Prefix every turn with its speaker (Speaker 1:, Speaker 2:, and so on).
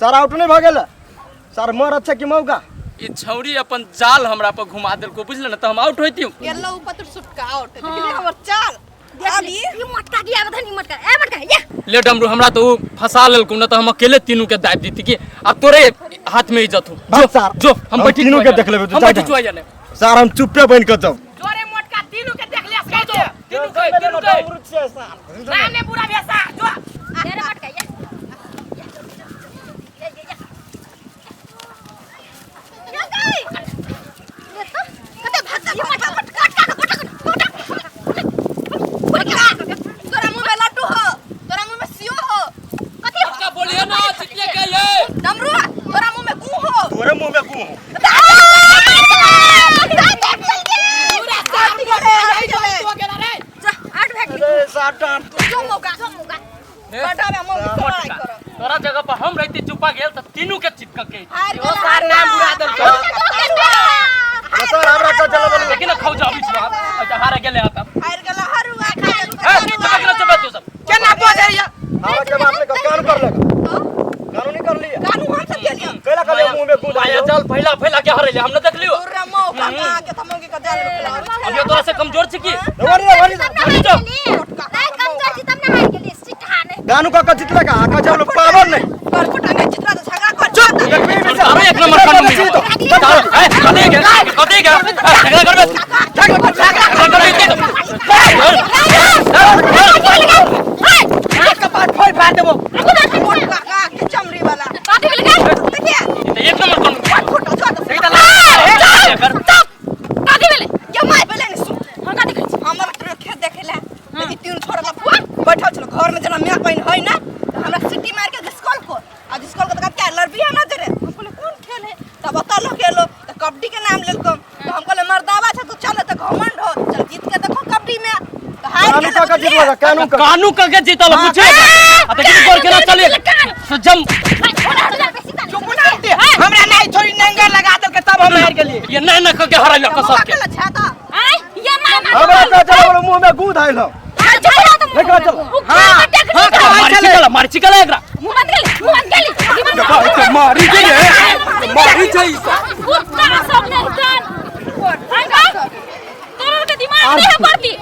Speaker 1: Sir out नहीं भऽ गेल सर मर अच्छा कि मौका
Speaker 2: ई छौरी अपन जाल हमरा पर घुमा देलको बुझल न त हम आउट होइती
Speaker 3: गेलो ऊपर तो सुटका आउट देखली हमर चाल अभी
Speaker 4: ई मटका की आबत हनी मटका ए मटका या
Speaker 2: ले डमरू हमरा तो उ फंसा लेलको न त हम अकेले तीनू के दाबि देती कि अब तोरे हाथ में इज्जत हो
Speaker 1: भाग सर।
Speaker 2: जो हम
Speaker 1: हम
Speaker 2: बैठी
Speaker 1: तीनू के देख लेबै, तू
Speaker 2: हम
Speaker 1: जा
Speaker 2: बैठी
Speaker 1: जा।
Speaker 2: चुआ जाने
Speaker 1: सर हम चुप्पे बन के जाऊ
Speaker 5: जोरे मोटका तीनू के देख लिया सके
Speaker 2: तीनू के तीनू के
Speaker 5: नाम ने बुरा भेसा जो
Speaker 4: तेरे मटका या या या या या गई ले तो कते भाग ये मटका मटका मटका मटका
Speaker 3: तोरा मुंह में लड्डू हो तोरा मुंह में सियो हो
Speaker 4: कथी
Speaker 2: मटका बोलिए ना चिटिया के ये
Speaker 3: डमरू तोरा मुंह में गू हो
Speaker 1: तोरे मुंह में गू हो अरे सर डांट
Speaker 3: जो मौका
Speaker 4: जो मौका
Speaker 3: बड़ा में मौका
Speaker 2: मटका तोरा जगह पर हम रहती चुपा गेल त तीनू के चिपक के
Speaker 3: हार
Speaker 5: ओ सर नाम बुरा देलको
Speaker 1: सर हमरा का चला बोल
Speaker 2: लेकिन खाउ जा अभी छुआ अच्छा हार गेले आता
Speaker 3: हार गेला हरुआ खा
Speaker 2: ए चुपा के चुपा तू सब
Speaker 5: केना बजे या
Speaker 1: हमरा के बाप ने कानून कर लेगा कानून नहीं कर लिया
Speaker 3: कानू हम सब गेलियो
Speaker 1: कैला कर मुंह में गू
Speaker 2: माया जाल फैला फैला के हरेले हम न देख लियो
Speaker 3: तोरा मौका का के तमंगे के देल
Speaker 2: अब ये तोरा से कमजोर छी की
Speaker 1: वरी वरी
Speaker 4: तब ना हार गेली नहीं कमजोर छी तब ना हार गेली सिट्ठा नहीं
Speaker 1: कानून का जीतला का का जाओ पावर नहीं
Speaker 3: पर नहीं चित्रा तो झगड़ा कर चुप
Speaker 1: देखबी भी सर
Speaker 2: अरे एक नंबर कानून में ए कदे के कदे के झगड़ा करबे झगड़ा करबे
Speaker 5: के पाट फोड़ फाड़ देबो
Speaker 3: मोटका का के चमड़ी वाला
Speaker 4: कथी भेल गे
Speaker 3: देखिए
Speaker 2: एक नंबर कानून
Speaker 3: फोटो जो तो
Speaker 2: कर
Speaker 4: कथी भेल
Speaker 3: के माय भेले ने सु
Speaker 4: हम कथी कहै छी
Speaker 3: हमर तोरा खेत देखेला ई तीन छोरा लफुआ बैठल छल घर में जना my पाइन है ना त हमरा सिटी मार के घिसकल को आ घिसकल को त क्या लड़बी हमरा जरे हम कहले कौन खेल है तब बता लो खेलो त कबड्डी के नाम लेलको त हम कहले मर्दावा छ तू चल त घमंड हो चल जीत के देखो कबड्डी में त हार
Speaker 1: कानून का जीतला का कानून का
Speaker 2: कानू का के जीतल पूछे आ त किसी कर के ना चले सजम
Speaker 5: चुप ना हमरा नहीं छोड़ी नंगा लगा देल के तब हम हार गेली
Speaker 2: ये ना ना के हराइल क सब के
Speaker 3: छा त
Speaker 4: आय ये मामा
Speaker 1: हमरा का चला बोल मुंह में गू धाइल हो लेकर चल।
Speaker 4: हां
Speaker 5: हां
Speaker 2: मारी चिकला मारी चिकला एकरा
Speaker 4: मुंह बंद गेली मुंह बंद गेली
Speaker 2: मारी के मारी छै
Speaker 4: कुत्ता सब नहीं कान हाय का तोरा के दिमाग नहीं है पड़ती